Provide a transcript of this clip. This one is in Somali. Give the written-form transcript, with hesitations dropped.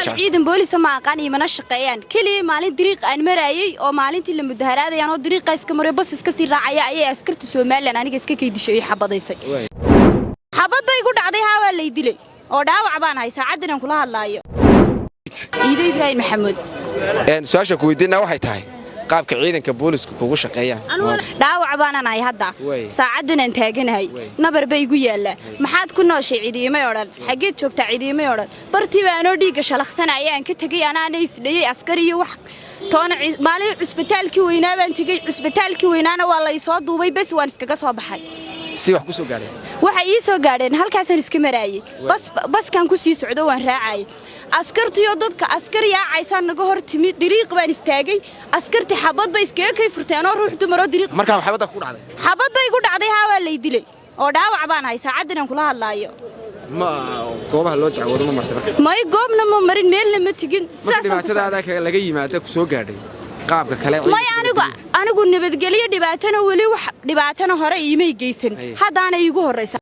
Ciidan boolisa ma aqaan, imana shaqeeyaan. Keliya maalin dariiq aan maraayey oo maalintii la mudaharaadayaan oo dariiqa iska maray, bas iska sii raacaya, ayay askarta Somaliland aniga iska kaydishay iyo xabadaysay. Xabad bay igu dhacday. Haa, waa lay dilay oo dhaawac baan ahay saacaddan aan kula hadlaayo. Iido Ibraahim Maxamuud. Su-aasha ku weydiinaa waxay tahay qaabka ciidanka boolisku kugu shaqeeyaan. Dhaawac baanan ahay hadda, saacaddan aan taaganahay nabar bay igu yaallaa. Maxaad ku nooshay cidiimay odhan, xaggeed joogtaa cidiimay odhan. Bartii baa anoo dhiigga shalaqsanaya aan ka tegey, anaana isdhayey askar iyo wax toona. Maalin cusbitaalkii weynaa baan tegey, cusbitaalkii weynaana waa la isoo duubay, bes waan iskaga soo baxay. Si wax ku soo gaadhay? Waxay ii soo gaadheen halkaasaan iska maraayey, bas baskan ku sii socdo waan raacayay, askartiyo dadka askar yaacaysaan naga hor timi. Dariiq baan istaagay, askartii xabad bay iskaga kay furteen oo ruux dumaroo dariiq. Markaa xabadda ku dhacday? Xabad bay igu dhacday. Haa, waa lay dilay oo dhaawac baan ahay saacaddan aan kula hadlaayo. Ma goobaha loo dacwoodo ma martay marka? May, goobna ma marin, meelna ma tegin. Marka sidaasaan ku dhibaatada socday. Adaa laga yimaada ku soo gaadhay, qaabka kale May, anigu nabadgelyo dhibaatana weli wax dhibaatana hore iimay geysan. Haddaana iigu horraysa.